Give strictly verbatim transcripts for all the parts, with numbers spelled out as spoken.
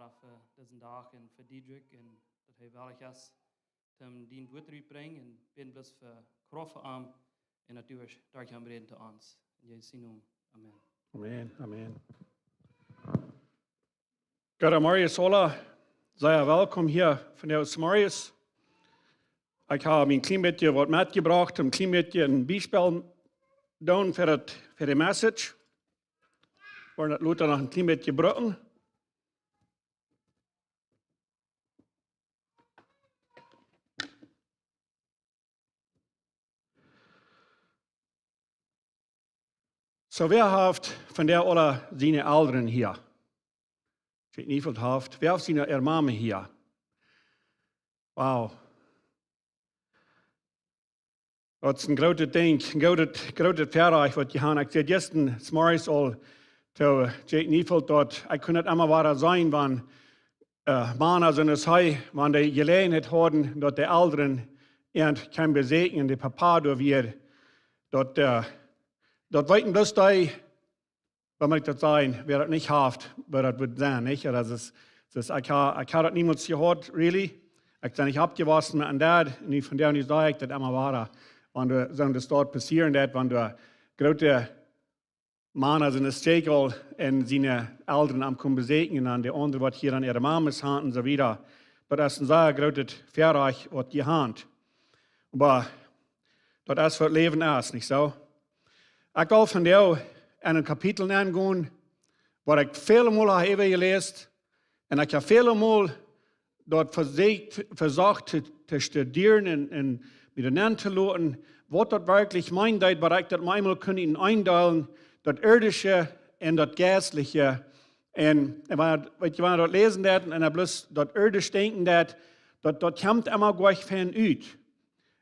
Fa disen Dach un fa Diedrich un daut hee wellich es, om dien Wuat rut brinjen un bäden bloos fa Krauft fa am un daut du woascht derch am räden to ons. En Jesus sien Nomen. Amen. Amen, amen. Goodemorjes aula, sea welkom hia vondoag zemorjes. Ekj hab een kjlien bät waut metjebrocht, een kjlien bät een Biespel doonen fa daut, fa de message. Woaren daut lota noch een kjlien bät brucken. Soo, wäa haft von dee aula siene Elren hia? Jake Neufeld haft. Wäa haft siene, äare Mame hia? Wow. Daut es een grootet Dinkj, een grootet, grootet Väarajcht waut jie han. Ekj säd jistren zemorjes aul to Jake Neufeld daut ekj kunn daut emma wada seenen, wan, äh, Mana sent aus hee, wan dee Jeläajenheit hauden, daut de Elren an kjeemen beseakjen, de Papa doa wia, daut, äh, daut weeten bloos dee, waut mott ekj daut sajen, wäa daut nich haft, wäa daut wudd sennen, nich? Daut es, daut es, ekj ha, ekj ha daut niemols jeheat, really. Ekj sie nich oppjewossen met een Dad, nu vondoag nu saj ekj daut emma wada. Wan doa soo een Stoot passieren deit, wan doa groote Mana sent aus Jake aul un siene Elren am komen beseakjen un dan de aundre waut hia aun äare Mames han un soo wieda. Daut es een sea grootet Väarajcht waut jie han. Oba daut es waut Läwen es, nich soo? Ekj well vondoag en een Kapitel nengonen, waut ekj väle Mol hab äwajeläst, un ekj hab väle Mol daut veseakjt, vesocht to, to studieren un, un mie doa nenn to loten, waut daut werkjlich meent, daut waut ekj daut mol eemol kunn enn eendeelen, daut irdische un daut jeistliche. Un, un wan, weet jie, wan daut läsen deit un, un bloos daut irdisch denkjen deit, daut, daut kjemt emma jlikj von ut.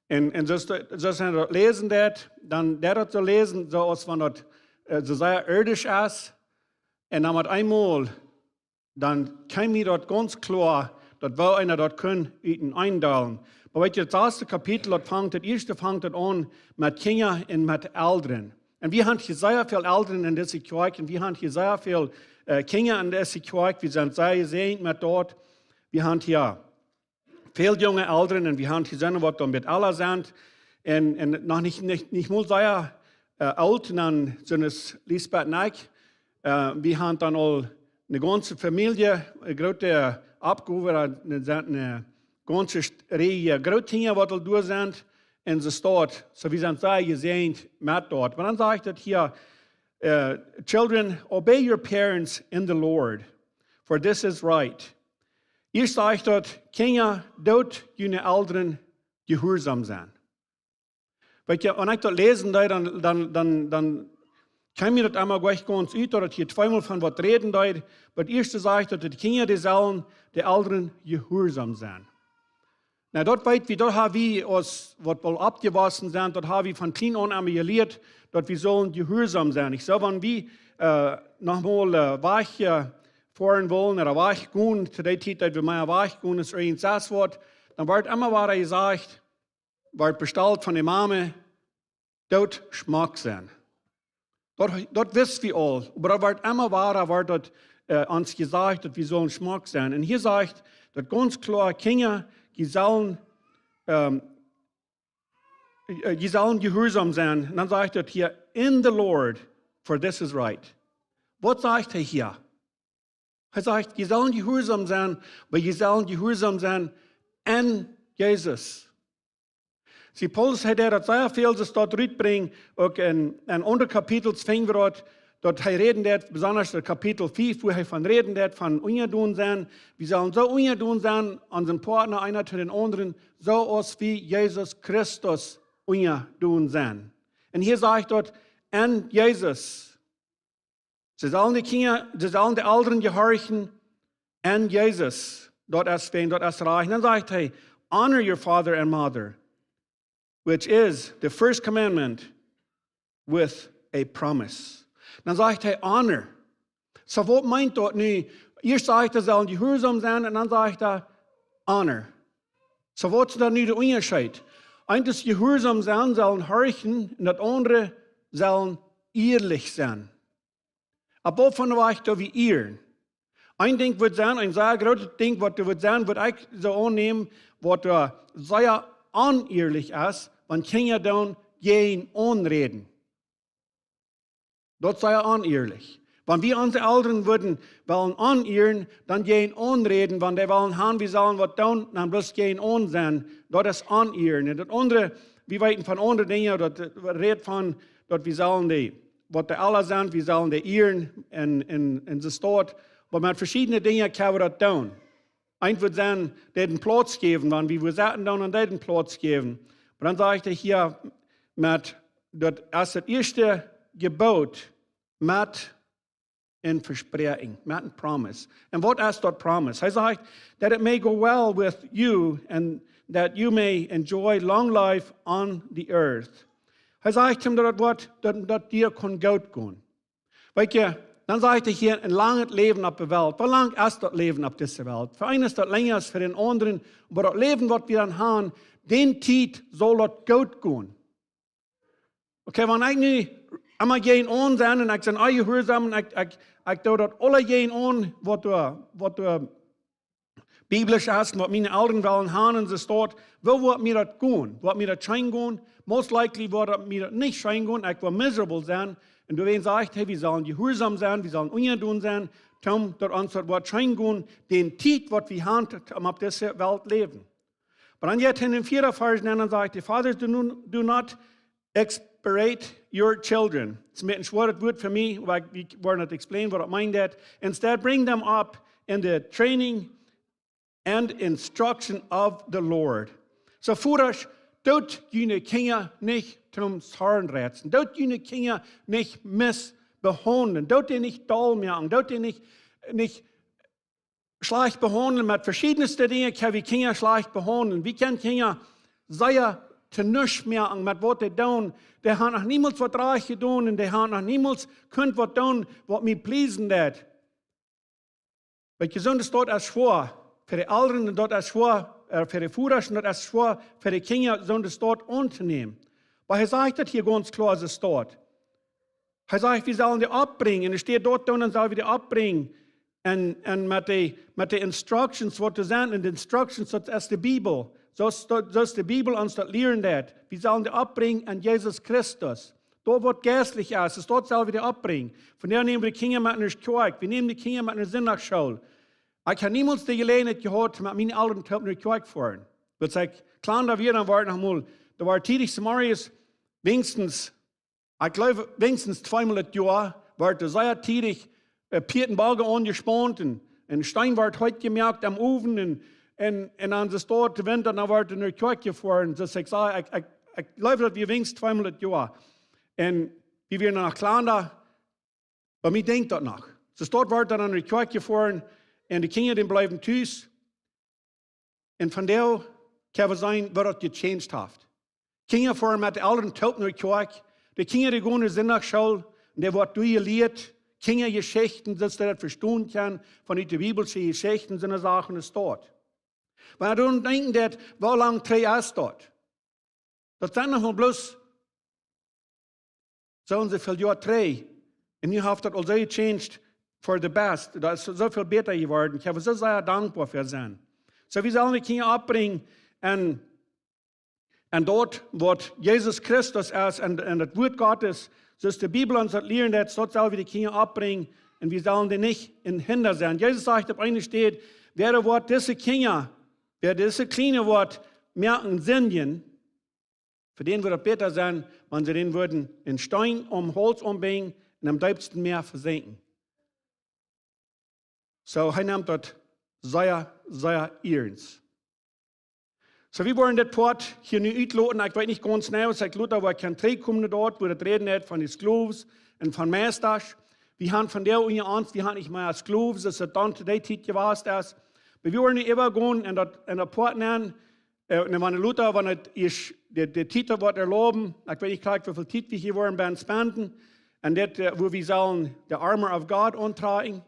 Un, un soo aus daut, soo aus eena daut läsen deit, dan deit daut soo läsen, soo aus wan daut, äh, soo sea irdisch es. Un dan met eemol, dan kjeem mie daut gaunz kloa, daut woo eena daut kunn ut enn eendeelen. Oba weet jie, daut saste Kapitel, daut fangt, daut ieeschte fangt daut aun met Kjinja un met Elren. Un wie han hia sea väl Elren en dise Kjoakj, un wie han hia sea väl, äh, Kjinja en dise Kjoakj, wie sent sea jesäajent met daut. Wie han hia väl junge Elren un wie han hia Sän waut dan bät ella sent. Un, un noch nich, nich, nich mol sea, äh, oolt, dan sent aus Lisbeth un ekj. Äh, wie han dan aul eene gaunze Famielje, eene groote Oppgow, doa sent eene gaunze St-, Rieej Grootkjinja waut aul doa sent. Un soo steit, soo wie sent sea jesäajent met daut. Oba dan sajcht daut hia, äh, "Children, obey your parents in the Lord, for this is right." Ieescht sajcht daut, Kjinja, doot june Elren jehuarsom sennen. Weet jie, wan ekj daut läsen deed, dan, dan, dan, dan kjeem mie daut emma jlikj gaunz ut, daut daut hia tweemol von waut räden deed. Oba daut ieeschte sajcht daut de Kjinja, dee sellen de Elren jehuarsom sennen. Nu, daut weet wie, daut ha wie aus waut woll oppjewossen sent, daut ha wie von kjlien aun emma jelieet, daut wie sellen jehuarsom sennen. Ekj saj, wan wie, äh, noch mol, äh, wajch, äh, foaren wellen, ooda wajch gonen, to dee Tiet, daut wie mea wajch gonen, es irjent sas waut, dan woat emma wada jesajcht, woat bestalt von de Mame, doot schmock sennen. Daut, daut wist wie aul, oba daut woat emma wada, woat daut, äh, ons jesajcht, daut wie sellen schmock sennen. Un hia sajcht daut gaunz kloa, Kjinja, jie sellen, ähm, äh, jie sellen jehuarsom sennen. Un dan sajcht daut hia, "In the Lord, for this is right." Waut sajcht hee hia? Hee sajcht, jie sellen jehuarsom sennen, oba jie sellen jehuarsom sennen aun Jesus. See, Paulus, hee deed daut sea väl, soo daut rutbrinjen, uk en, en aundre Kapitels finj wie daut, daut hee räden deed, besonda daut Kapitel fief, wua hee von räden deed, von unjadon sennen. Wie sellen soo unjadon sennen, onsen Partner, eena to dän aundren, soo aus wie Jesus Christus unjadon sent. Un hia sajcht daut, aun Jesus. See sellen de Kjinja, see sellen de Elren jehorchen aun Jesus. Daut es fein, daut es rajcht. Dan sajcht hee, "Honor your father and mother, which is the first commandment with a promise." Dan sajcht hee, "Honor." Soo, waut meent daut nu? Ieescht sajcht hee, sellen jehuarsom sennen, un dan sajcht hee, "Honor." Soo, waut es dan nu de Unjascheet? Eent es jehuarsom sennen, sellen horchen, un daut aundre sellen ierlich sennen. Opp waut von de Wajch doo wie ieren? Een Dinkj wudd sennen, een sea grootet Dinkj, waut doa wudd sennen, wudd ekj soo aunnämen, waut doa sea onearlich es, wan Kjinja dan jäajen aunräden. Daut es sea onearlich. Wan wie onse Elren wudden wellen oneiren, dan jäajen aunräden, wan dee wellen haben, wie sellen waut doonen, dan bloos jäajen aun sennen, daut es oneiren. Un daut aundre, wie weeten von aundre Dinja, daut, äh, rät von, daut wie sellen dee, waut de Ella sent, wie sellen dee ieren un, un, un soo staut. Oba met veschiedne Dinja kjenn wie daut doonen. Eent wudd sennen, dee dän Plauz jäwen, wan wie wua sitten doonen un dee dän Plauz jäwen. Oba dan sajcht hee hia met, daut es daut ieeschte Jeboot met een Vespräakjen, met eene Promise. Un waut es daut Promise? Hee sajcht, "That it may go well with you and that you may enjoy long life on the earth." Hee sajcht am, daut daut, daut, daut die kaun goot gonen. Weetst, dan sajcht hee hia, een langet Läwen opp de Welt. Woo lang es daut Läwen opp dise Welt? Fa eenen es daut lenja aus fa dän aundren, oba daut Läwen, waut wie dan haben, dee Tiet saul daut goot gonen. Okay, wan ekj nu emma jäajen aun sie un ekj sie onjehuarsaum un ekj, ekj, ekj doo daut aula jäajen aun, waut doa, waut doa biblisch es un waut miene Elren wellen haben un soo staut, woo woat mie daut gonen? Woat mie daut scheen gonen? Most likely woat mie daut nich scheen gonen. Ekj woa miserable sennen. Un doawäajen sajcht hee, wie sellen jehuarsaum sennen, wie sellen unjedonen sennen, toom daut ons daut woat scheen gonen, dee Tiet, waut wie haben, om opp dise Welt läwen. Oba dan jeit hee en dän vieeden Varsch nenn un sajcht, "The fathers, do, no, do not exasperate your children." Daut es een schwoaret Wuat fa mie, oba ekj, ekj woa daut explain, waut daut meent. Instead, bring them up in the training and instruction of the Lord. Soo, Vodasch, doot june Kjinja nich toom Zorn reizen. Doot june Kjinja nich missbehaundlen. Doot dee nich doll moaken. Doot dee nich, nich schlajcht behaundlen. Met veschiedne Dinja kjenn wie Kjinja schlajcht behaundlen. Wie kjennen Kjinja sea to nuscht moaken met waut dee doonen. Dee haben noch niemols waut rajcht jedonen un dee haben noch niemols kunt waut doonen, waut mie pleasen deit. Weetst, soo daut es schwoa fa de Elren un daut es schwoa, äh, fa de Vodasch un daut es schwoa fa de Kjinja, soo daut auntonämen. Oba hee sajcht daut hia gaunz kloa, soo staut. Hee sajcht, wie sellen dee oppbrinjen. Un et steit doa, dan sell wie dee oppbrinjen. Un, un met dee, met dee instructions, waut doa sent, un dee instructions, daut es de Bibel. Soo aus daut, soo aus de Bibel ons daut lieren deit. Wie sellen dee oppbrinjen aun Jesus Christus. Doa waut jeistlich es, es daut sell wie dee oppbrinjen. Vondoag näm wie de Kjinja met no de Kjoakj. Wie nämen de Kjinja met no de Sindachschool. Ekj hab niemols de Jeläajenheit jehaut, met miene Elren toop no de Kjoakj foaren. Aus ekj kjlanda wia, dan wort noch mol, doa wort tiedich zemorjes, weens, ekj jleew, weens tweemol daut Joa, wort doa sea tiedich, äh, Pieed un Woage aunjespaunt un, un Steen wort heet jemoakt aum Owen un, un, un aun de Staut, de Wint, dan wort no de Kjoakj jefoaren. Soo ekj saj, ekj, ekj, ekj jleew, daut wia weens tweemol daut Joa. Un wie wieren noch kjlanda, bie mie denkjt daut noch. Soo staut wort dan no de Kjoakj jefoaren un de Kjinja, dee bleewen tus. Un vondoag kjenn wie seenen, waut daut gechanged haft. Kjinja foaren met de Elren toop no de Kjoakj. De Kjinja, dee gonen no de Sindachschool, un doa woat doa jelieet, Kjinjajeschichten, soo daut dee daut vestonen kjennen, von de biblische Jeschichten, soone Sachen es daut. Oba dan denkjen daut, woo lang trigj es daut? Daut sent noch mau bloos soo un soo väl Joa trigj. Un nu haft daut aul soo gechanged for the best. Daut es soo väl bäta jeworden. Ekj sie soo sea dankboa fa sennen. Soo, wie sellen de Kjinja oppbrinjen aun, aun daut, waut Jesus Christus es, aun, aun daut Wuat Gottes, soo aus de Bibel ons daut lieren deit, daut sell wie de Kjinja oppbrinjen un wie sellen dee nich een Hinda sennen. Jesus sajcht opp eene Städ, wäa woat dise Kjinja, wäa dise Kjliene woat moaken sindjen, fa dän wudd daut bäta sennen, wan see dän wudden een Steen aum Hauls aumbinjen un em deepsten Mäa vesinkjen. Soo, hee nemt daut sea, sea iernst. Soo, wie woaren dit Poat hia nu utloten. Ekj weet nich gaunz jeneiw, aus ekj lota woa kjennen trigjkomen no daut, wua daut räden deit von de Sklows un von Meistasch. Wie haben vondoag unja ons, wie haben nich mea Sklows, aus et dan to dee Tiet jewast es. Oba wie woaren nu äwagonen un daut, un daut Poat nämen, äh, un wan lota, wan et es, de, de Tiet woat erlauben, ekj weet nich krakjt, woo väl Tiet wie hia woaren bie spenden. Un dit, äh, wua wie sellen de Armor of God auntrakjen.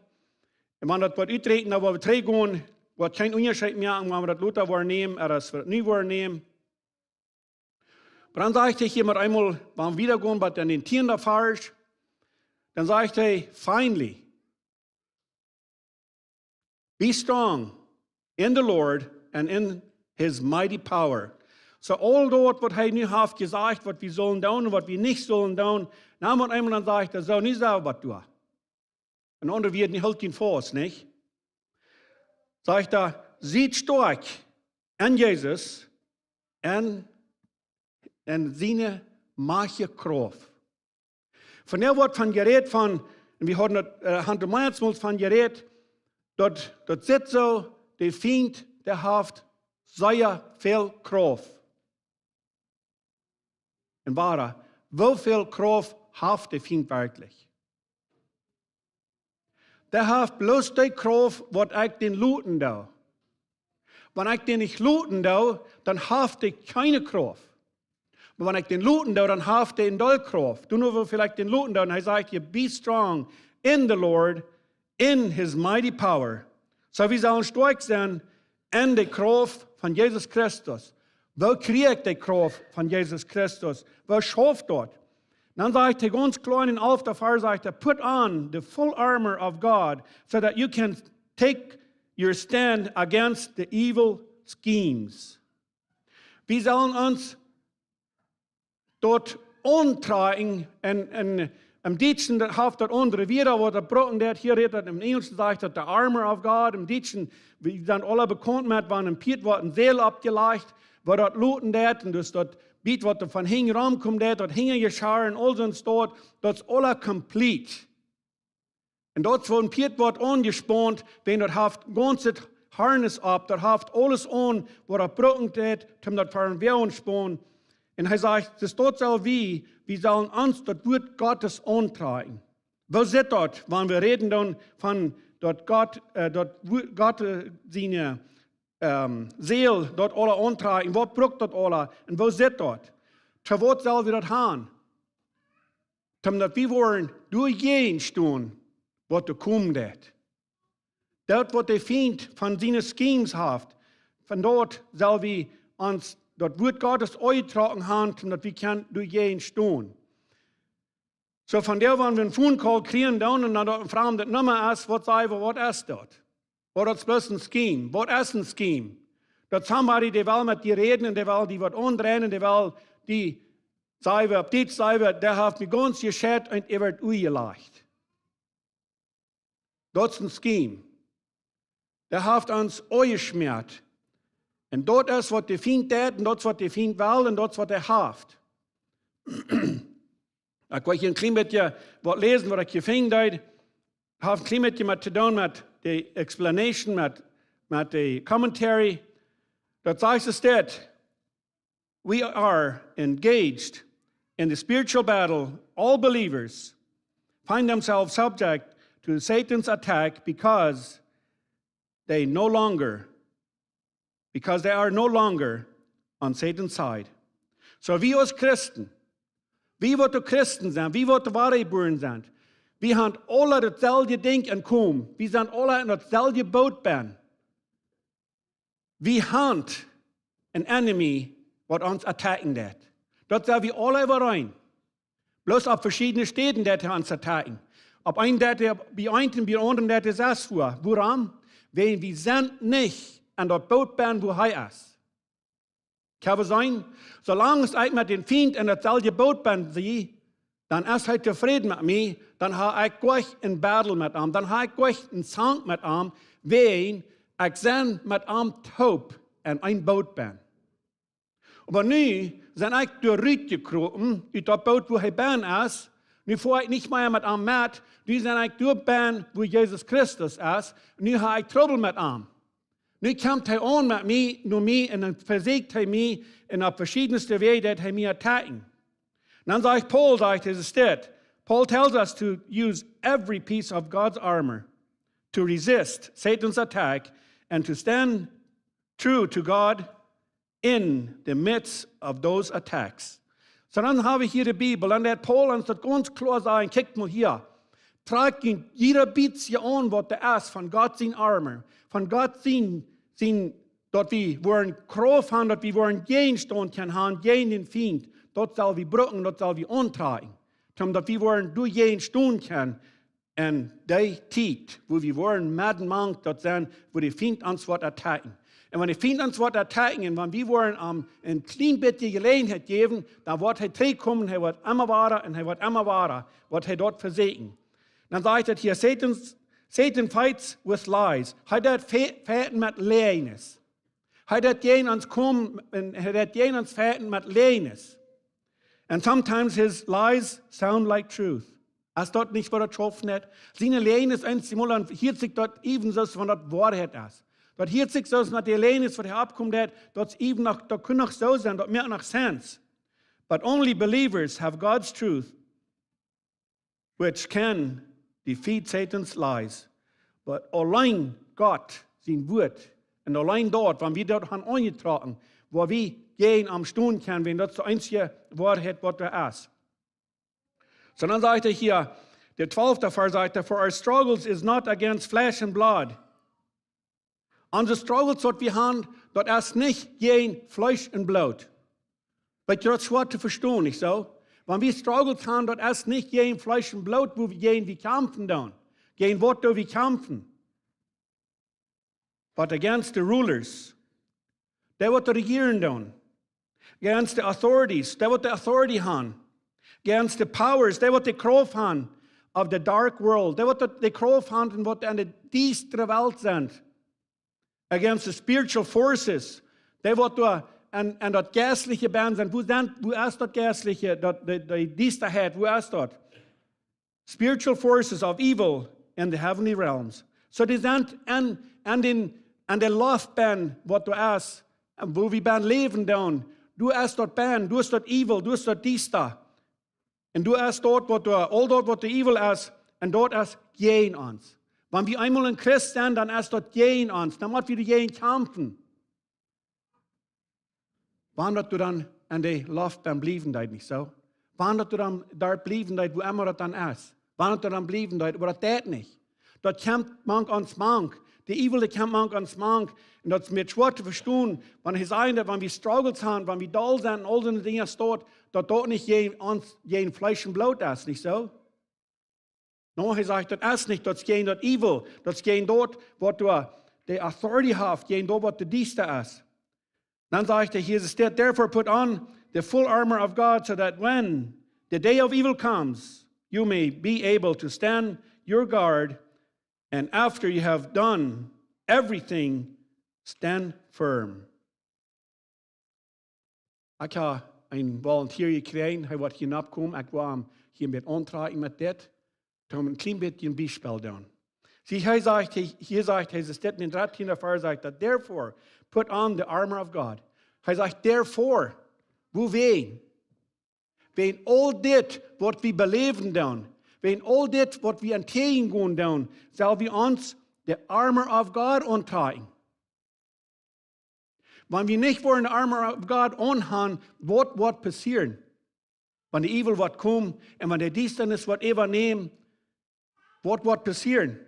Un wan daut woat utrakjen, dan woa wie trigjgonen, woat kjeen Unjascheet mea, wan wie daut lota woaren nämen, ooda aus wie daut nu woaren nämen. Oba dan sajcht hee hia met eemol, wan wie wieda gonen, waut en dän tieenden Varsch, dan sajcht hee, "Finally, Be strong in the Lord and in his mighty power. So aul daut waut hee nu haft jesajcht, waut wie sellen doonen un waut wie nich sellen doonen, dan waut eemol dan sajcht, dan soo, nu saj waut doa. En aundre Wieed, nu hoolt jie faust, nich? Sajcht hee, siet stoakj en Jesus un en siene majchtje Krauft. Vondoag woat von jerät von, un wie hauden daut, äh, hauden meist mol von jerät, daut, daut sitt soo, de Fient, dee haft sea väl Krauft. Un wada, woo väl Krauft haft de Fient werkjlich? Dee haft bloos dee Krauft, waut ekj dän loten doo. Wan ekj dän nich loten doo, dan haft dee kjeene Krauft. Oba wan ekj dän loten doo, dan haft dee eene dolle Krauft. Doo nu, woo väl ekj dän loten doo. Un hee sajcht hia, be strong in the Lord, in his mighty power. So wie sellen stoakj sennen en de Krauft von Jesus Christus. Woo kjrie ekj de Krauft von Jesus Christus? Woo schauft daut? Dan sajcht hee gaunz kloa en dän alften Varsch, sajcht hee, put on the full armor of God so that you can take your stand against the evil schemes. Wie sellen ons daut auntrakjen en, en, em Dietschen, daut haft daut aundre Wieed, waut daut brucken deit. Hia rät daut, em Enjelschen sajcht daut the armor of God. Em Dietschen, wie sent aula bekaunt met, wan een Pieet woat een Säajel oppjelajcht, woo daut loten deit, un dus daut Pieet waut doa von hinjen romkomen deit, daut Hinjajeschar un aul soon Stoff, daut es aula complete. Un daut es woo een Pieet woat aunjespaunt, wan daut haft gaunzet Harness opp, daut haft aules aun, waut daut brucken deit, om daut fa een Wajch aunspannen. Un hee sajcht, daut es daut soo aus wie, wie sellen ons daut Wuat Gottes auntrakjen. Woo sitt daut, wan wie räden dan von daut Gott, äh, daut Wuat Gott, äh, siene, ähm, Säajel, daut aula auntrakjen? Waut brukt daut aula? Un woo sitt daut? Too waut sell wie daut haben? Om daut wie woaren doajäajen stonen, waut doa komen deit. Daut waut de Fient von siene schemes haft, von daut sell wie ons daut Wuat Gottes aunjetrocken haben, om daut wie kjennen doajäajen stonen. So vondoag, wan wie een Phone Call kjrieen dan un dan daut een framde Numma es, waut saj wie, waut es daut? Waut es bloos een scheme? Waut es een scheme? Daut somebody, dee well met die räden un dee well die waut aundreien un dee well die, saj wie, opp Dietsch saj wie, dee haft mie gaunz jescheit un äwa daut Ua jelajcht. Daut es een scheme. Dee haft ons aunjeschmäat. Un daut es waut de Fient deit un daut es waut de Fient well un daut es waut hee haft. Ekj well hia een kjlien bät waut läsen, waut ekj hia finjen deed. Haft een kjlien bät met to doonen met de explanation, met, met de commentary. Daut sajcht soo dit: We are engaged in the spiritual battle. All believers find themselves subject to Satan's attack because they no longer, because they are no longer on Satan's side. So wie aus Christen, wie waut Christen sent, wie waut wadajebuaren sent, wie haben aula daut selwje Dinkj em Kjrieech. Wie sent aula en daut selwje Boot bennen. Wie haben een enemy waut ons attacken deit. Daut sent wie aula äwareen. Bloos opp veschiedne Städen deit hee ons attacken. Opp eenen deit hee bie eenen, bie aundren deit hee selfst väa. Wuarom? Wiels wie sent nich en daut Boot bennen, wua hee es. Kjenn wie seenen, soo lang aus ekj met dän Fient en daut selwje Boot sie, dan es hee tofräd met mie, dan hab ekj nich een battle met am, dan hab ekj nich een Zank met am, wiels ekj sie met am toop en een Boot bennen. Oba nu sie ekj doa rutjekropen, ut daut Boot, wua hee bennen es. Nu foa ekj nich mea met am met. Nu sie ekj doa bennen, wua Jesus Christus es. Nu hab ekj Trubbel met am. Nu kjemt hee aun met mie, no mie, un dan vesieekjt hee mie en opp veschiedne Wäaj, daut hee mie attacken. Dan sajcht Paul, sajcht hee, es dit. Paul tells us to use every piece of God's armor to resist Satan's attack and to stand true to God in the midst of those attacks. So dan hab wie hia de Bibel, un deit Paul ons daut gaunz kloa sajen, kjikjt mol hia. Trakjt junt jieda bät aun, waut doa es von Gott sien armor, von Gott sien, sien, daut wie woaren Krauft haben, daut wie woaren Jäajenstaunt kjennen haben jäajen dän Fient. Daut sell wie brucken, daut sell wie auntrakjen. Om daut wie woaren doajäajen stonen kjennen. En dee Tiet, wua wie woaren medden mank daut sennen, wua de Fient ons woat attacken. Un wan de Fient ons woat attacken, un wan wie woaren am een kjlien bät Jeläajenheit jäwen, dan woat hee trigjkomen, hee woat emma wada un hee woat emma wada, woat hee daut vesieekjen. Dan sajcht et hia, Satan, Satan fights with lies. Hee deit fe-, fighten met Läajes. Hee deit jäajen ons komen un hee deit jäajen ons fighten met Läajes. And sometimes his lies sound like truth. Es daut nich waut daut schaufen haft? Siene Läajes eenjemol, dan hieet sikj daut even soo aus wan daut Woarheit es. Daut hieet sikj soo aus wan de Läajes waut hee oppkomen deit, daut es even noch, daut kunn noch soo sennen, daut moakt noch sense. But only believers have God's truth, which can defeat Satan's lies. But auleen Gott sien Wuat un auleen daut, wan wie daut han aunjetrocken, wua wie jäajen am stonen kjennen, wiels daut es de eensje Woarheit waut doa es. Soo dan sajcht hee hia, de twalfte Varsch sajcht hee, "For our struggles is not against flesh and blood." Onse struggles waut wie han, daut es nich jäajen Fleesch un Bloot. Weet jie, daut es schwoa to vestonen, nich soo? Wan wie struggles han, daut es nich jäajen Fleesch un Bloot, wua wie jäajen wie kjamfen doonen. Jäajen waut doo wie kjamfen? But against the rulers, dee waut rejieren doonen. Against the authorities, dee waut de authority han. Against the powers, dee waut de Krauft han of the dark world, dee waut de, de Krauft han un waut en de diestre Welt sent. Against the spiritual forces, dee waut doa en, en daut Jeistliche bennen sent. Wua sent, wua es daut Jeistliche, daut, de, de Diesterheit, wua es daut? Spiritual forces of evil in the heavenly realms. Soo dee sent en, en dän, en de Loft bennen, waut doa es, un wua wie bennen läwen doonen. Doa es daut bennen, doa es daut evil, doa es daut diesta. Un doa es daut waut doa, aul daut waut doa evil es, un daut es jäajen ons. Wan wie eemol een Christ sent, dan es daut jäajen ons. Dan mott wie doajäajen kjamfen. Wan daut doa dan en de Loft dan bliewen deit, nich soo? Wan daut doa dan doa bliewen deit, wua emma daut dan es. Wan daut doa dan bliewen deit, oba daut deit nich. Daut kjemt mank ons mank. De evil, dee kjemt mank ons mank. Un daut es mie schwoa to vestonen, wan hee sajcht daut, wan wie struggles han, wan wie doll sent un aul soone Dinja, daut, daut daut nich jäajen ons, jäajen Fleesch un Bloot es, nich soo? No, hee sajcht, daut es nich, daut es jäajen daut evil, daut es jäajen daut, waut doa de authority haft, jäajen daut, waut de diesta es. Dan sajcht hee, hia es daut, "Therefore put on the full armor of God, so that when the day of evil comes, you may be able to stand your guard, and after you have done everything, stand firm." Ekj ha een volunteer jekjräajen, hee woat hia nopp komen, ekj woa am hia met auntrakjen met dit. Toom een kjlien bät een Biespel doonen. See, hee sajcht, hee, hia sajcht hee, es dit en drettiende Varsch sajcht daut, "Therefore, put on the armor of God." Hee sajcht, "Therefore", wuawäajen? Wäajen aul dit, waut wie beläwen doonen, wäajen aul dit, waut wie entwäajen gonen doonen, sell wie ons de armor of God auntrakjen. Wan wie nich woaren de armor of God aunhan, waut woat passieren? Wan de evil woat komen un wan de Diestanis woat äwanämen, waut woat passieren?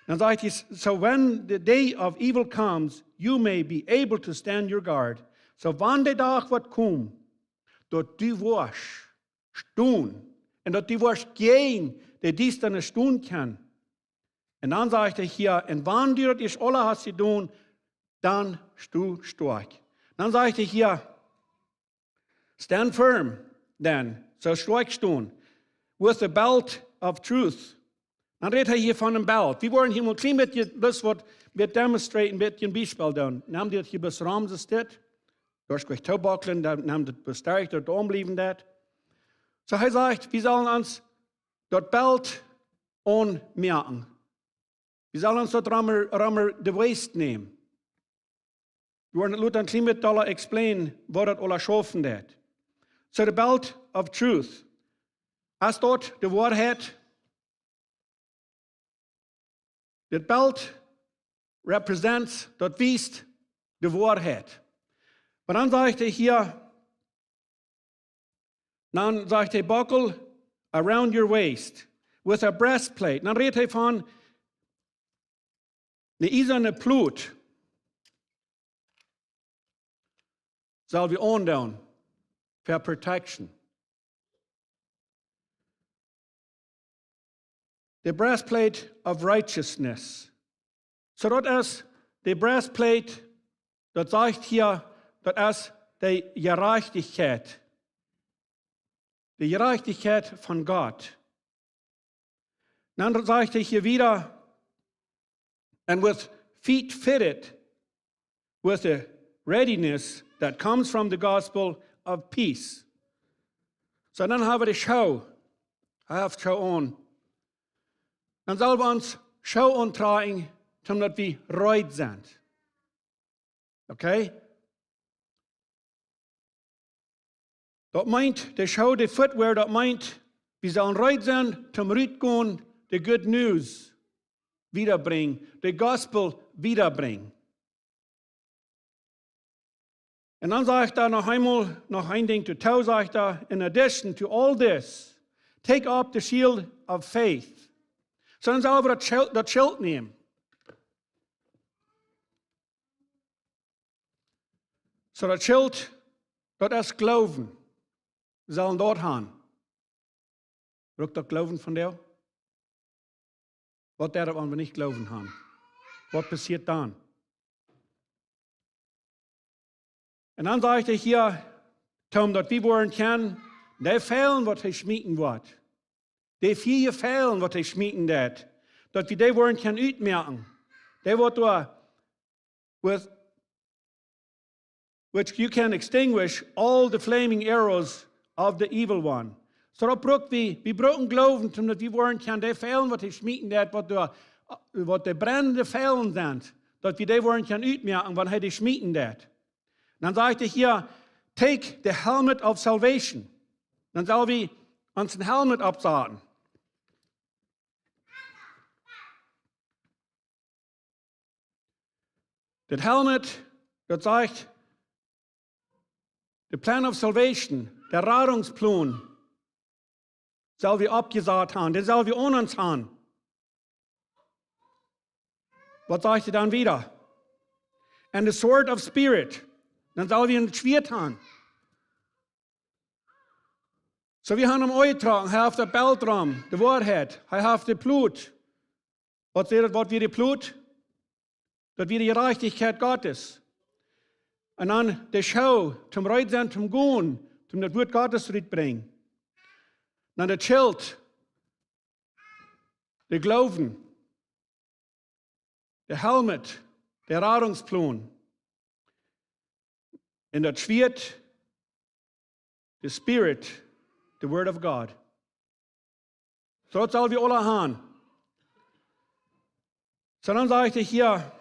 Dan sajcht hee, "So when the day of evil comes, you may be able to stand your guard." Soo wan de Dach woat komen, daut du woascht stonen un daut du woascht jäajen de Diestanis stonen kjennen. Un dan sajcht hee hia, "Un wan du daut ieescht aules hast jedonen, dan sto stoakj." Dan sajcht hee hia, "Stand firm, then", soo stoakj stonen, "with the belt of truth." Dan rät hee hia von een Belt. Wie woaren hia mol een kjlien bät, bloos waut, bät demonstraten, bät een Biespel doonen. Nemm daut hia bloos rom, soo es dit. Du hast jlikj toobakjlen, dan nemm daut bloos derch, daut doa aunbliewen deit. Soo hee sajcht, wie sellen ons daut Belt aunmoaken. Wie sellen ons daut rom, rom de waist nämen. Wie woaren lota een kjlien bät dolla explain, waut daut aules schaufen deit. So the belt of truth. Es daut de Woarheit? Dit Belt represents, daut wiest de Woarheit. Oba dan sajcht hee hia, dan sajcht hee, "Buckle around your waist with a breastplate." Dan rät hee von eene iesane Plot. Sell wie aundoonen fa protection. The breastplate of righteousness. So daut es de breastplate, daut sajcht hia, daut es de Jerajchtichkjeit. De Jerajchtichkjeit von Gott. Dan sajcht hee hia wieda, and with feet fitted with the readiness that comes from the gospel of peace. So dan hab wie de Schoo. Hee haft Schoo aun. Dan sell wie ons Schoo auntrakjen, daut wie reed sent. Okay? Daut meent, de Schoo, de footwear, daut meent, wie sellen reed sennen, toom rutgonen, de good news wiedabrinjen, de gospel wiedabrinjen. Un dan sajcht hee noch eemol, noch een Dinkj doatoo, sajcht hee, in addition to all this, take up the shield of faith. So dan sell wie daut Schilt, daut Schilt nämen. So daut Schilt, daut es Gloowen. Wie sellen daut haben. Brukt daut Gloowen von die? Waut deit daut, wan wie nich Gloowen haben? Waut passieet dan? Un dan sajcht hee hia, toom daut wie woaren kjennen, dee Fielen waut hee schmieten woat. Dee vea Fielen waut hee schmieten deed. Daut wie dee woaren kjennen utmoaken. Dee waut doa with which you can extinguish all the flaming arrows of the evil one. So daut brukt wie, wie brucken Gloowen, toom daut wie woaren kjennen dee Fielen waut hee schmieten deed, waut de, waut de brennende Fielen sent, daut wie dee woaren kjennen utmoaken, wan hee dee schmieten deed. Dan sajcht hee hia, take the helmet of salvation. Dan sell wie ons een Helm oppsaten. Daut Helm, daut sajcht, the plan of salvation, de Radungsplon, sell wie oppjesat haben, dän sell wie aun ons haben. Waut sajcht hee dan wieda? And the sword of spirit, dan sell wie een Schwieet haben. So wie haben am aunjetrocken, hee haft daut Belt rom, de Woarheit, hee haft de Plot. Waut sajcht daut, waut wia de Plot? Daut wia de Jerajchtichkjeit Gottes. Un dan de Schoo, toom reed sennen, toom gonen, toom daut Wuat Gottes rutbrinjen. Dan daut Schilt, de Gloowen, de Helm, de Radungsplon, un daut Schwieet, the Spirit, the Word of God. So daut sell wie aula haben. So dan sajcht hee hia,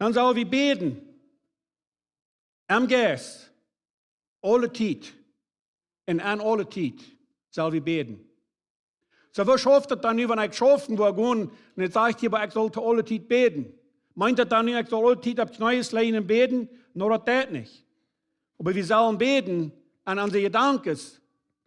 dan sell wie bäden. Em Jeist. Aule Tiet. Un aun aule Tiet sell wie bäden. So, woo schauft daut dan nu, wan ekj schaufen woa gonen, un et sajcht hia, oba ekj saul to aule Tiet bäden? Meent daut dan nu, ekj saul aule Tiet opp Kjnees lijen un bäden? No, daut deit nich. Oba wie sellen bäden, un aun onse Jedanken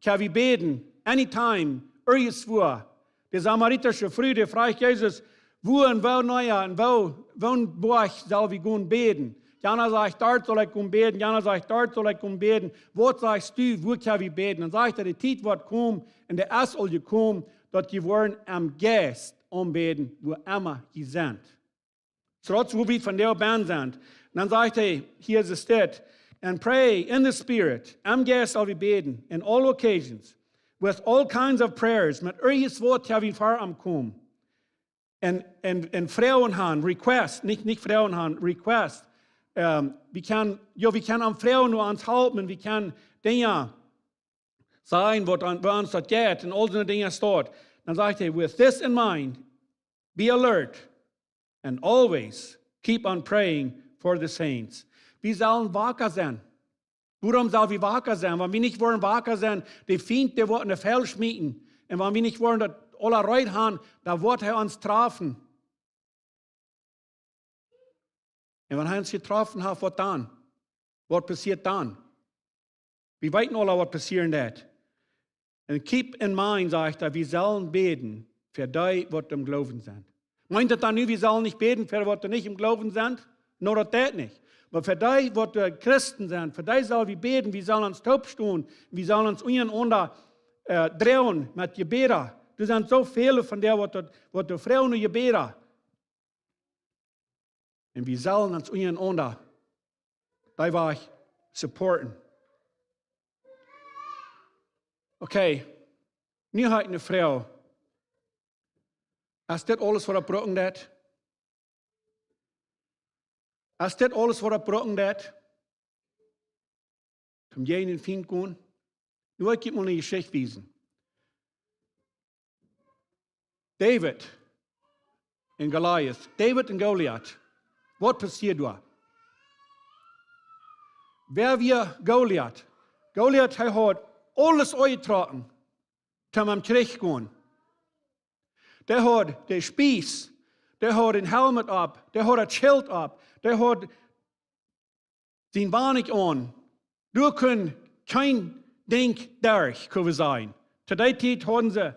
kjenn wie bäden, anytime, irjentwua. De samaritasche Fru, dee fruach Jesus, wua un wua no, un wua, wua un wua sell wie gonen bäden? Jana sajcht, doa saul ekj gonen bäden, jana sajcht, doa saul ekj gonen bäden. Waut sajchst du, wua kjenn wie bäden? Dan sajcht hee, de Tiet woat komen, un dee es aul jekomen, daut jie woaren em Jeist aunbäden, wua emma jie sent. So daut es, wua wie vondoag bie sent. Un dan sajcht hee, hia es de Städ, and pray in the Spirit, em Jeist sell wie bäden, in all occasions, with all kinds of prayers, met irjentwaut kjenn wie ver am komen. Un, un, un Froagen haben, request, nich, nich Froagen haben, request. Ähm, wie kjennen, jo, wie kjennen am froagen, no ons halpen, wie kjennen Dinja sajen, waut aun, woo ons daut jeit, un aul soone Dinja doa. Dan sajcht hee, with this in mind, be alert, and always keep on praying for the saints. Wie sellen waka sennen. Wuarom sell wie waka sennen? Wan wie nich woaren waka sennen, de Fient, dee woat ne Fiel schmieten. Un wan wie nich woaren daut aula reed haben, dan woat hee ons trafen. Un wan hee ons jetroffen haft, waut dan? Waut passieet dan? Wie weeten aula, waut passieren deit. Un keep in mind, sajcht hee, wie sellen bäden fa dee, waut em Gloowen sent. Meent daut dan nu, wie sellen nich bäden fa waut doa nich em Gloowen sent? No, daut deit nich. Oba fa dee, waut doa Christen sent, fa dee sell wie bäden, wie sellen ons toopstonen, wie sellen ons unjarenaunda, äh, droagen met Jebäda, Doa sent soo väle von dee, waut doa, waut doa froagen no Jebäda. Un wie sellen ons unjarenaunda dee Wajch supporten. Okay, nu hab ekj eene Froag. Es dit aules, waut daut brucken deit? Es dit aules, waut daut brucken deit? Toom jäajen dän Fient gonen? Nu well ekj junt mol eene Jeschicht wiesen. David un Goliath. David un Goliath. Waut passieed doa? Wäa wia Goliath? Goliath, hee haud aules aunjetrocken, toom aum Kjrich gonen. Dee haud dän Spieß, dee haud dän Helm opp, dee haud daut Schilt opp, dee haud sien Wanik aun. Doa kunn kjeen Dinkj derch, kjenn wie sajen. To dee Tiet hauden see,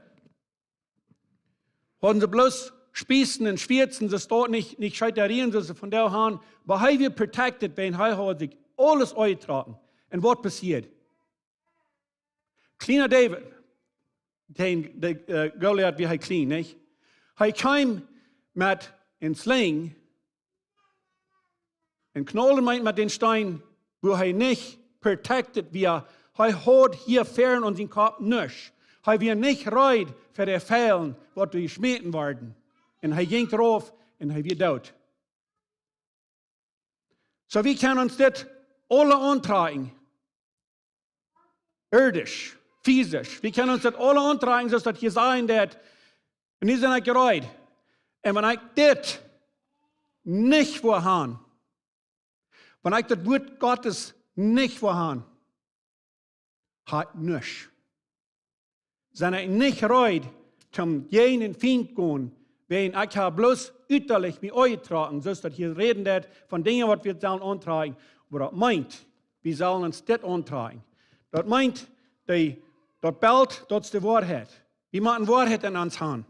hauden see bloos Spießen un Schwierten, see stonden nich, nich Schieterien, soo aus see vondoag haben. Oba hee wia protected, wiels hee haud sikj aules aunjetrocken. Un waut passieed? Kjliena David, dee, dee, äh, Goliath wia hee kjlien, nich? Hee kjeem met eene Slinj un knauld am met dän Steen, wua hee nich protected wia. Hee haud hia väaren aun sien Kopp nuscht. Hee wia nich reed fa de Fielen, waut doa jeschmäten worden. Un hee jinkj rauf un hee wia doot. Soo, wie kjennen ons dit aule auntrakjen. Irdisch, physisch. Wie kjennen ons dit aule auntrakjen, soo aus daut hia sajcht, daut. Un nu sie ekj reed. Un wan ekj dit nich woa han, wan ekj daut Wuat Gottes nich woa han, hab ekj nuscht. Sie ekj nich reed, toom jäajen dän Fient gonen, wiels ekj hab bloos uttalich mie aunjetrocken, soo aus daut hia räden deit von Dinja, waut wie sellen auntrakjen. Oba daut meent, wie sellen ons dit auntrakjen. Daut meent, dee, daut Belt, daut es de Woarheit. Wie motten Woarheit en ons han.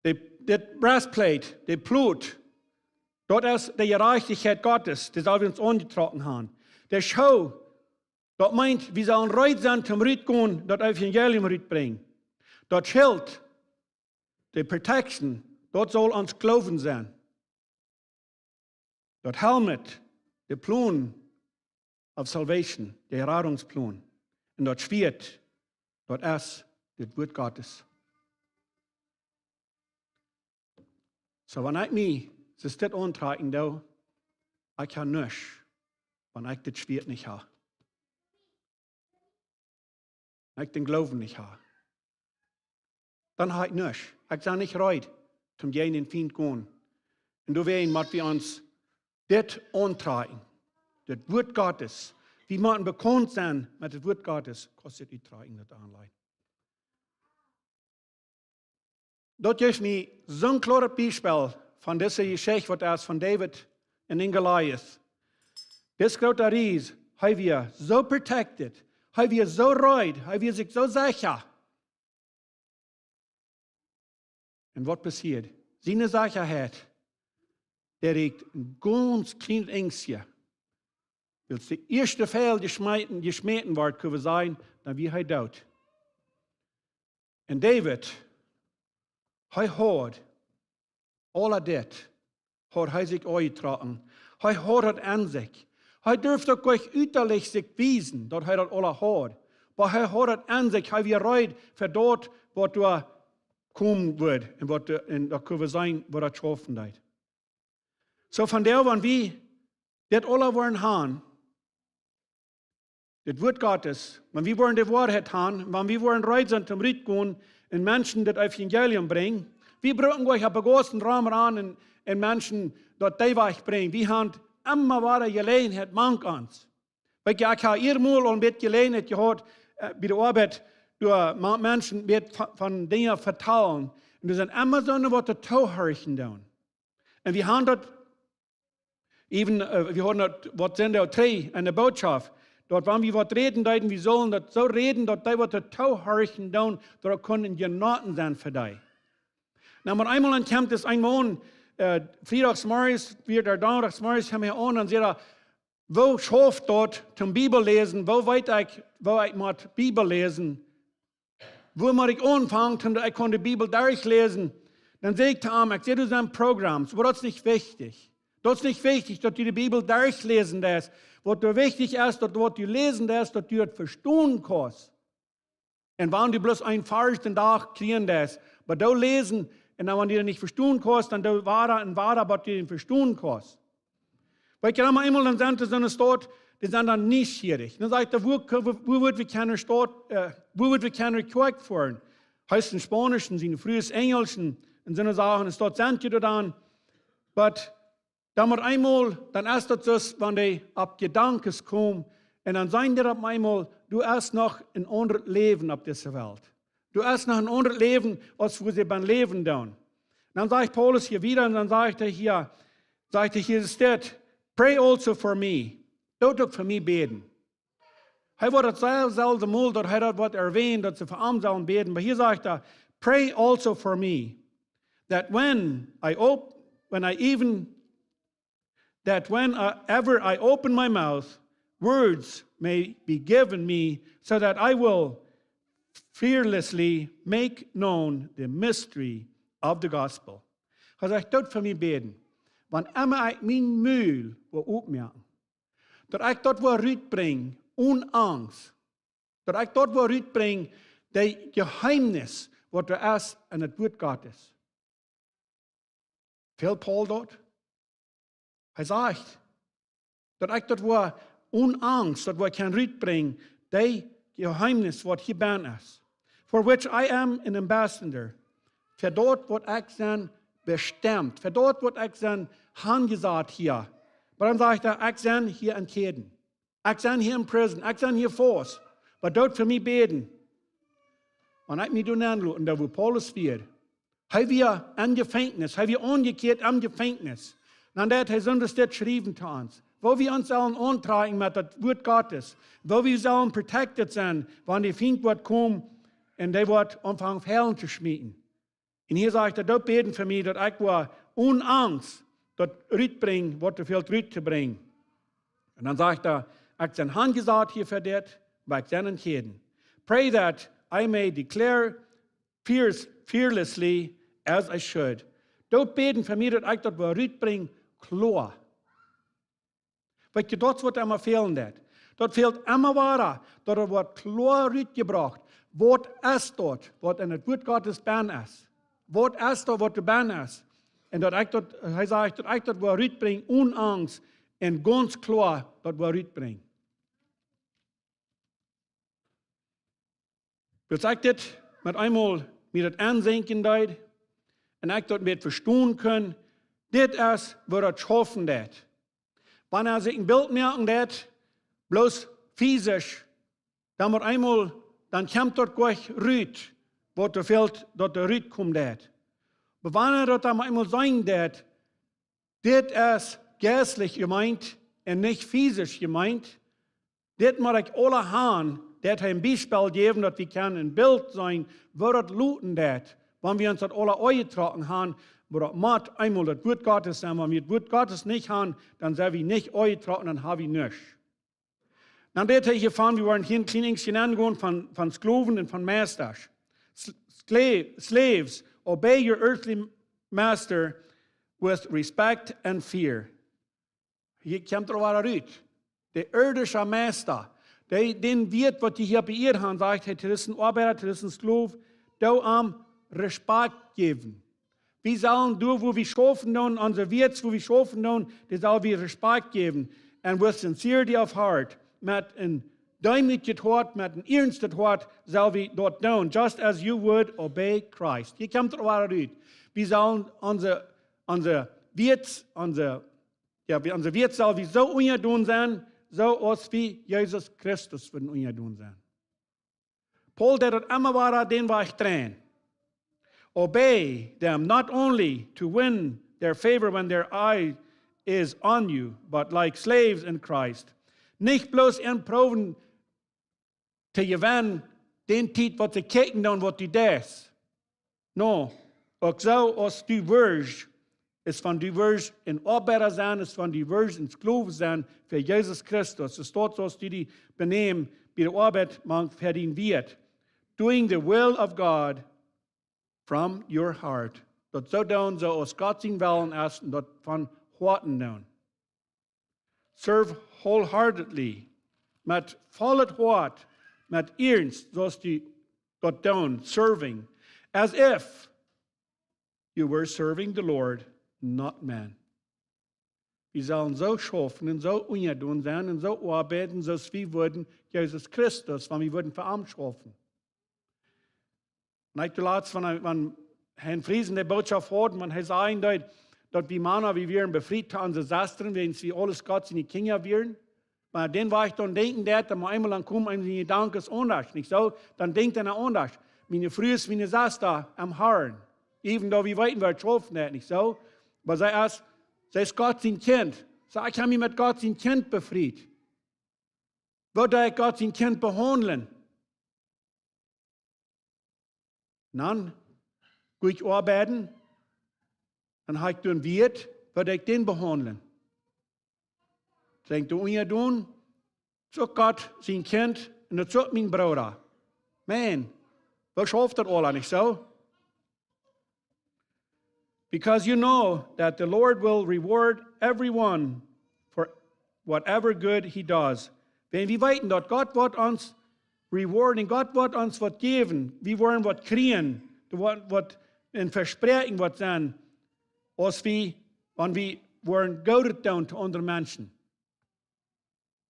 De, dit breastplate, de Ploat, daut es de Jerajchtichkjeit Gottes, dee sell wie ons aunjetrocken han. De Schoo, daut meent, wie sellen reed sennen toom rutgonen, daut Evangelium rutbrinjen. Daut Schilt, de protection, daut saul ons Gloowen sennen. Daut Helm, de Plon of salvation, de Radungsplon. Un daut Schwieet, daut es daut Wuat Gottes. Soo, wan ekj mie, soo aus dit auntrakjen doo, ekj hab nuscht, wan ekj dit Schwieet nich hab. Wan ekj dän Gloowen nich hab, dan hab ekj nuscht. Ekj sie nich reed, toom jäajen dän Fient gonen. Un doawäajen mott wie ons dit auntrakjen. Daut Wuat Gottes. Wie motten bekaunt sennen met daut Wuat Gottes. Kaust dit uttrakjen, daut aunleiden. Daut jeft mie soon kloaret Biespel von dise Jeschicht, waut es von David un dän Goliath. Dis groota Ries, hee wia soo protected, hee wia soo reed, hee wia sikj soo secha. Un waut passieed? Siene Sechaheit, dee rieekjt een gaunz kjlien Enjstje. Wiels de ieeschte Fiel jeschmäten, jeschmäten wort, kjenn wie sajen, dan wia hee doot. Un David, hee haud aul dit, haud hee sikj aunjetrocken. Hee haud daut aun sikj. Hee durf uk nich uttalich sikj wiesen, daut hee daut aul haud. Oba hee haud daut aun sikj. Hee wia reed fa daut, waut doa komen wudd. Un waut, un daut kjenn wie seenen, waut daut schaufen deed. Soo von doa, wan wie dit aule woaren han, dit Wuat Gottes, wan wie woaren de Woarheit han, wan wie woaren reed sennen toom rutgonen un Menschen daut Evangelium brinjen, wie brucken nich opp de Gaussen romrennen un, un Menschen daut dee wajchbrinjen. Wie han emma wada Jeläajenheit mank ons. Weetst, ekj hab hia mol aul een bät Jeläajenheit jehaut, äh, bie de Oabeit, doa ma-, Menschen een bät von, von Dinja vetalen. Un doa sent emma soone, waut doa toohorchen doonen. Un wie han daut, even, äh, wie hauden daut, waut sent doa dree enne Botschaft. Daut, wan wie waut räden deeden, wie sullen daut soo räden, daut dee, waut doa toohorchen doonen, daut kjennen Jenoten sennen fa dee. Nu, mau eemol aun kjemt dis een Maun, äh, Friedachsmorjes, wia doa Donnadachsmorjes, kjeem hee aun un säd: "Woo schauft daut toom Bibel läsen? Woo weet ekj, woo ekj mott Bibel läsen?" Wua mott ekj aunfangen, daut ekj kaun de Bibel derchläsen? Dan säd ekj to am: "Ekj see, doa sent Programs, oba daut es nich wichtich. Daut es nich wichtich, daut du de Bibel derchläsen deist. Waut doa wichtich es, daut waut du läsen deist, daut du daut vestonen kaust. Un wan du bloos een Varsch dän Dach kjrieen deist, oba du läsen, un dan, wan du daut nich vestonen kaust, dan doo wada un wada, bat du dän vestonen kaust." Weetst, dan mau eemol, dan sent dee soone Staut, dee sent dan nieschierich. Dan sajcht hee: "Wua, wua, wua woat wie kjennen Staut, äh, wua woat wie kjennen Kjoakj foaren?" Hee es een Spaunischa, siene Fru es Enjelsche, un soone Sachen, un Staut sent jie dan. Oba dan mau eemol, dan es daut soo, wan dee opp Jedanken komen, un dan sent dee opp eemol, doa es noch een aundret Läwen opp dise Welt. Doa es noch een aundret Läwen, aus wua see bie läwen dan. Dan sajcht Paulus hia wieda, un dan sajcht hee hia, sajcht hee hia, es dit: "Pray also for me." Doot uk fa mie bäden. Hee woat daut sel-, selwje Mol, daut hee daut woat erwähnen, daut see fa am sellen bäden. Oba hia sajcht hee: "Pray also for me, that when I op-, when I even, that whenever I open my mouth, words may be given me, so that I will fearlessly make known the mystery of the gospel." Hee sajcht: "Doot fa mie bäden, wan emma ekj mien Mul woa opmoaken, daut ekj daut woa rutbrinjen one Angst, daut ekj daut woa rutbrinjen, daut Jeheemnis, waut doa es en daut Wuat Gottes." Fält Paulus daut? Hee sajcht, daut ekj daut woa one Angst, daut woa kjennen rutbrinjen, daut Jeheemnis, waut hia bie es. "For which I am an ambassador." Fa daut woa ekj sennen bestemt. Fa daut woa ekj sennen aunjesat hia. Oba dan sajcht hee: "Ekj sie hia en Kjäden. Ekj sie hia en prison. Ekj sie hia faust. Oba doot fa mie bäden, wan ekj mie doa nenloten doo, wua Paulus wia." Hee wia em Jefenkjnis. Hee wia aunjekjädt em Jefenkjnis. Dan deed hee soont dit schriewen to ons, woo wie ons sellen auntrakjen met daut Wuat Gottes, woo wie sellen protected sennen, wan de Fient woat komen un dee woat aunfangen Peilen to schmieten. Un hia sajcht hee: "Doot bäden fa mie, daut ekj woa one Angst daut rutbrinjen, waut doa fält ruttobrinjen." Un dan sajcht hee: "Ekj sie aunjesat hia fa dit, oba ekj sie en Kjäden. Pray that I may declare fears, fearlessly as I should." Doot bäden fa mie, daut ekj daut woa rutbrinjen kloa. Weetst, daut woat emma fälen, daut. Daut fält emma wada, daut et woat kloa rutjebrocht. Waut es daut, waut en daut Wuat Gottes bie es? Waut es daut, waut doa bie es? Un daut ekj daut, hee sajcht, daut ekj daut woa rutbrinjen one Angst un gaunz kloa daut woa rutbrinjen. Wiels ekj dit met eemol mie daut aunseenen deed un ekj daut mea vestonen kunn, dit es woo daut schaufen deed. Wan eena sikj een Bilt moaken deed, bloos physisch, dan met eemol, dan kjemt daut jlikj rut, waut doa fält, daut doa rutkomen deed. Oba wan eena daut dan met eemol seenen deed, dit es jeistlich jemeent un nich physisch jemeent. Dit mott ekj aula han, daut hee een Biespel jäwen, daut wie kjennen een Bilt seenen, woo daut luten deed, wan wie ons daut aula aunjetrocken han, oba daut mott eemol daut Wuat Gottes sennen. Wan wie daut Wuat Gottes nich han, dan sent wie nich aunjetrocken, dan ha wie nuscht. Dan deed hee hia von, wie woaren hia een kjlien bät aungonen von, von Sklowen un von Meisters. S-, skla-, slaves, obey your earthly master with respect and fear. Hia kjemt et wada rut. De irdische Meista, dee, dän Wieet, waut dee hia bie am han, sajcht hee, to disen Oabeida, to disen Sklow, doo am Respakjt jäwen. Wie sellen doa, wua wie schaufen doonen, onse Wieet, wua wie schaufen doonen, dee sell wie Respakjt jäwen. And with sincerity of heart, met een deemootjet Hoat, met een iernstet Hoat, sell wie daut doonen. Just as you would obey Christ. Hia kjemt et wada rut. Wie sellen onse, onse Wieet, onse Jo, wie, onse Wieet sell wie soo unjadon sennen, soo aus wie Jesus Christus wudden unjadon sennen. Paulus deed daut emma wada dän Wajch dreien. Obey them not only to win their favor when their eye is on you, but like slaves in Christ. Nich bloos an proowen to jewennen, dän Tiet waut see kjikjen dan waut du deist. No, uk soo aus du wurscht, es wan du wurscht een Oabeida sennen, es wan du wurscht een Sklow sennen fa Jesus Christus. Es daut soo aus du die benämst bie de Oabeit, mank fa dän Wieet. doing the will of God from your heart. Daut soo doonen, soo aus Gott sien Wellen es, un daut von Hoaten doonen. Serve wholeheartedly, met vollet Hoat, met Iernst, soo aus dee daut doonen, serving, as if you were serving the Lord, not man. Wie sellen soo schaufen un soo unjadon sennen un soo oabeiden, soo aus wie wudden Jesus Christus, wan wie wudden fa am schaufen. Un ekj latst, wan, wan Herr Friesen de Botschaft hieed, wan hee säd, daut, daut wie Mana, wie wieren befriet to onse Sestren, wiels wie aules Gott siene Kjinja wieren. Oba dan wia ekj aun denkjen, daut doa mau eemol aun kjemt, eemol en Jedanken aundasch, nich soo? Dan denkjt eena aundasch. Miene Fru es miene Sesta em Herrn. Even though wie weeten, wie schaufen daut, nich soo? Oba see es, see es Gott sien Kjint. Soo, ekj hab mie met Gott sien Kjint befriet. Woo doo ekj Gott sien Kjint behaundlen? Dan go ekj oabeiden, dan hab ekj dän Wieet, woo doo ekj dän behaundlen? Denkj doa unjadon, soo Gott sien Kjint, un daut es uk mien Brooda. Man, woo schauft daut aula, nich soo? Because you know that the Lord will reward everyone for whatever good he does. Wan wie weeten, daut Gott woat ons rewarden, Gott woat ons waut jäwen, wie woaren waut kjrieen, doa woat, woat een Vespräakjen woat sennen, aus wie, wan wie woaren Goodet doonen to aundre Menschen.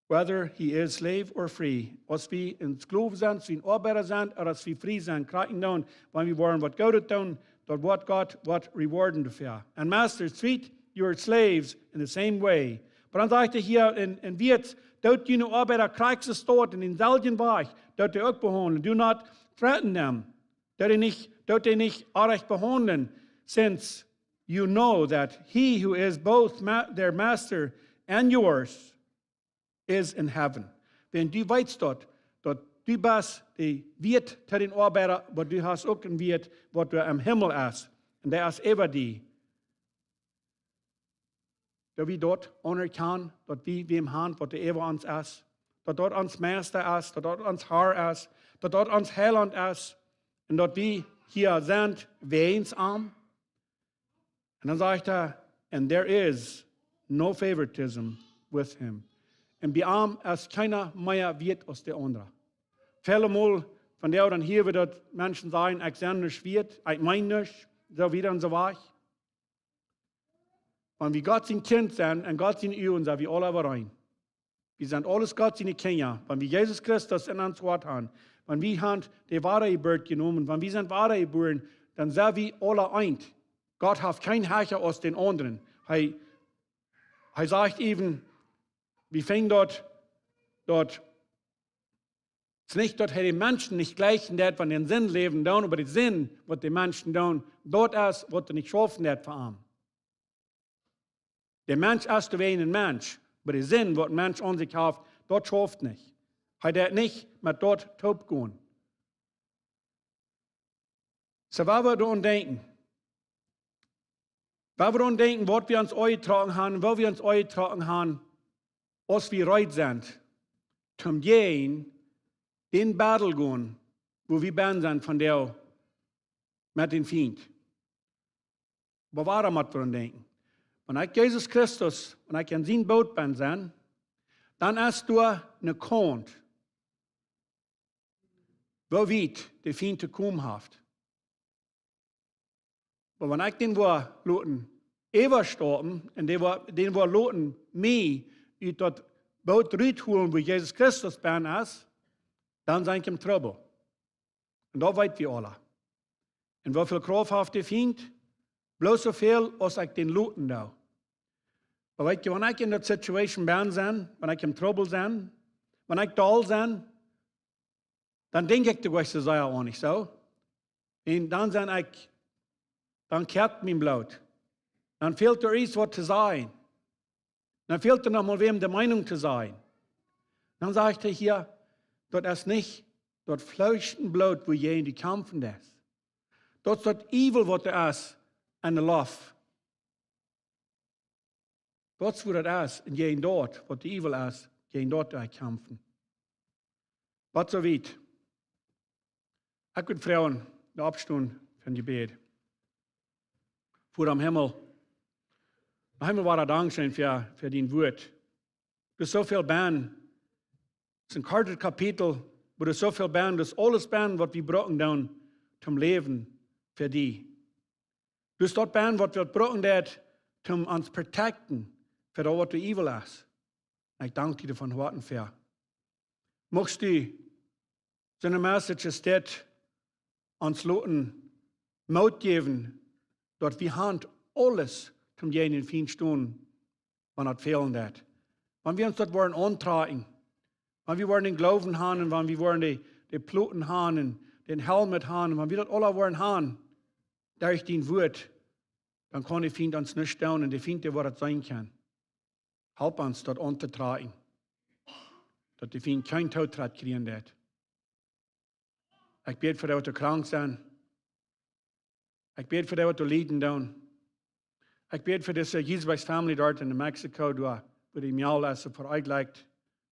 Whether he is slave or free, aus wie een Sklow sent, aus wie een Oabeida sent, ooda aus wie frie sent, krakjt endoont, wan wie woaren waut Goodet doonen, daut woat Gott waut rewarden doafäa. And masters, treat your slaves in the same way. Oba dan sajcht hee hia en, en Wieet, doot june Oabeida krakjt soo, en dänselwjen Wajch, doot dee uk behaundlen. Do not threaten them. Doot dee nich, doot dee nich oajch behaundlen, since you know that he who is both ma-, their master and yours is in heaven. Wan du weetst daut, daut du best dee Wieet to dän Oabeida, oba du hast uk een Wieet, waut doa em Himmel es. Un dee es äwa die. Daut wie daut aunerkjanen, daut wie wäm han, waut doa äwa ons es. Daut daut ons Meista es, daut daut ons Herr es, daut daut ons Heilaunt es. Un daut wie hia sent wäajens am. Un dan sajcht hee, "And there is no favoritism with him." Un bie am es kjeena mea wieet aus de aundra. Väle Mol von dee dan hia wada daut Menschen sajen, "Ekj sie nich wieet, ekj meen nuscht", soo wieda un soo wieda. Wan wie Gott sien Kjint sent un Gott siene Uagen, sent wie aula äwareen. Wie sent aules Gott siene Kjinja, wan wie Jesus Christus en ons Hoat han, wan wie han de Wadajeburt jenomen, wan wie sent wadajebuaren, dan sent wie aula eent. Gott haft kjeen Hecha aus dän aundren. Hee, hee sajcht even, wie finjen daut, daut, es nich daut hee de Menschen nich jlikjen deed, waut en Sind läwen doonen, oba de Sind, waut de Menschen doonen, daut es, waut doa nich schaufen deed fa am. De Mensch es doawäajen een Mensch, oba de Sind, waut een Mensch aun sikj haft, daut schauft nich. Hee deit nich met daut toop gonen. Soo, wan wie doaraun denkjen, wan wie doaraun denkjen, waut wie ons aunjetrocken han, woo wie ons aunjetrocken han, aus wie reed sent, toom jäajen dän Battle gonen, wua wie bennen sent vondoag met dän Fient. Oba wuarom mott wie doaraun denkjen? Wan ekj Jesus Christus, wan ekj en sien Boot sie, dan es doa eene Kaunt, woo wiet de Fient to komen haft. Oba wan ekj dän woa loten äwastaupen un dän woa, dän woa loten mie ut daut Boot rutholen, wua Jesus Christus bennen es, dan sie ekj em Trubbel. Un daut weet wie aula. Un woo väl Krauft haft de Fient? Bloos soo väl aus ekj dän loten doo. Oba weet jie, wan ekj en daut Situation sie, wan ekj em Trubbel sie, wan ekj down sie, dan denkj ekj doa nich soo sea aun, nich soo? Un dan sie ekj, dan kjat mien Bloot. Dan fält doa ieescht waut to sajen. Dan fält doa noch mol wäm de Meenunk to sajen. Dan sajcht hee hia, daut es nich daut Fleesch un Bloot, wua du jäajen kjamfen deist. Daut es daut Evil, waut doa es aun de Loft. Daut es, wua daut es, un jäajen daut, waut de Evil es, jäajen daut doa kjamfen. Waut soo wiet. Ekj wudd froagen, de Oppstonen fa een Jebäd. Voda em Himmel, noch eemol wada dankscheen fa, fa dien Wort. Doa es soo väl bennen. Daut es een kortet Kapitel, oba doa es soo väl bennen. Daut es aules bennen, waut wie brucken doonen toom läwen fa die. Doa es daut bennen, waut wie brucken doonen toom ons protecten fa daut, waut doa evil es. Un ekj dank die doa von Hoaten fa. Muchst du soone Message aus dit ons loten Moot jäwen, daut wie han aules toom jäajen dän Fient stonen, wan daut fälen deit. Wan wie ons daut woaren auntrakjen, wan wie woaren dän Gloowen han un wan wie woaren de, de Ploten han un dän Helm han, un wan wie daut aula woaren han, derch dien Wort, dan kaun de Fient ons nuscht doonen un de Fient, dee woat daut seenen kjennen. Help ons daut auntotrakjen, daut de Fient kjeen Toottritt kjrieen deit. Ekj bäd fa dee, waut doa krank sent. Ekj bäd fa dee, waut doa lieden doonen. Ekj bäd fa dise Jesus Family doa en Mexiko, doa, wua dee Mejal es, fa eijentlich,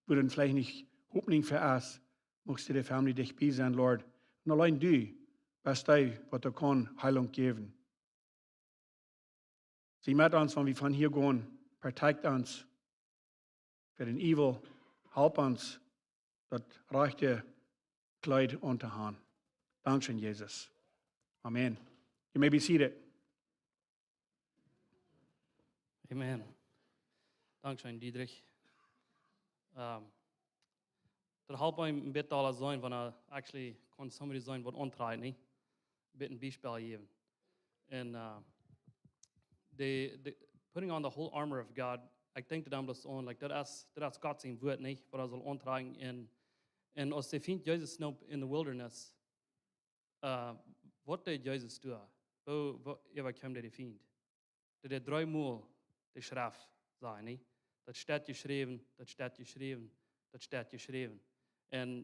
wua dan veleicht nich Hopninj fa es. Muchst du de Family dicht bie sennen, Lord. Un auleen du best dee, waut doa kaun Heilunk jäwen. Sie met ons, wan wie von hia gonen. Protect ons fa dän evil. Help ons, daut rajchte Kjleet auntohan. Dankscheen, Jesus. Amen. You may be seated. Amen. Dankscheen, Diedrich. Um, daut halpt mie een bät aula seenen, wan ekj actually kaun somebody seenen, waut auntrakjt, nä? Een bät een Biespel jäwen. Un uh, de, de putting on the whole armor of God, ekj denkj dan bloos aun, like, daut es, daut es Gott sien Wort, nä? Waut hee saul auntrakjen. Un, un aus de Fient Jesus noop in the wilderness, uh, waut deed Jesus doa? Woo, woo, äwa kjeem de Fient? Daut hee dreemol de Schreft säd, nä? Daut steit jeschräwen, daut steit jeschräwen, daut steit jeschräwen. Un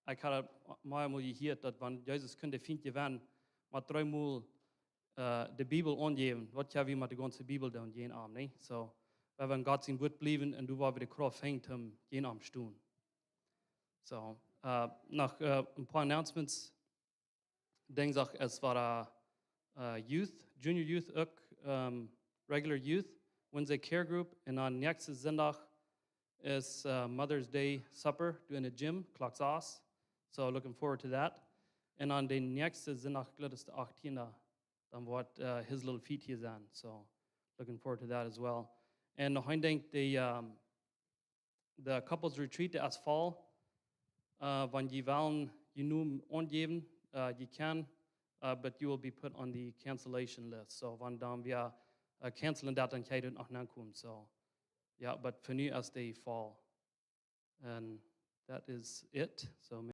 ekj haud daut meamol jehieet, daut wan Jesus kunn de Fient jewennen, met dreemol uh, de Bibel aunjäwen, waut kjenn wie met de gaunze Bibel doonen, jäajen am, nä? So, wie woaren Gott sien Wort bliewen un doa woa wie de Krauft finjen, om jäajen am stonen. So, uh, noch uh, een poa announcements. Dinsdach es wada uh, Youth, Junior Youth uk, um, Regular Youth, Wednesday Care Group, un dan näakjsten Sindach es uh, Mother's Day Supper, doa en de gym, Klock sas. So looking forward to that. Un dan de näakjsten Sindach, ekj jleew daut es de achttiende, dan woat uh, His Little Feet hia sennen. So looking forward to that as well. Un noch een Dinkj, de, um, de Couples Retreat, dee es voll. Uh, wan jie wellen june Nomen aunjäwen, uh, jie kjennen, uh, but you will be put on the cancellation list. So wan dan wie uh, cancelen, daut dan kjenn jie noch nokomen. So, jo, but fa nu es dee voll. And that is it. So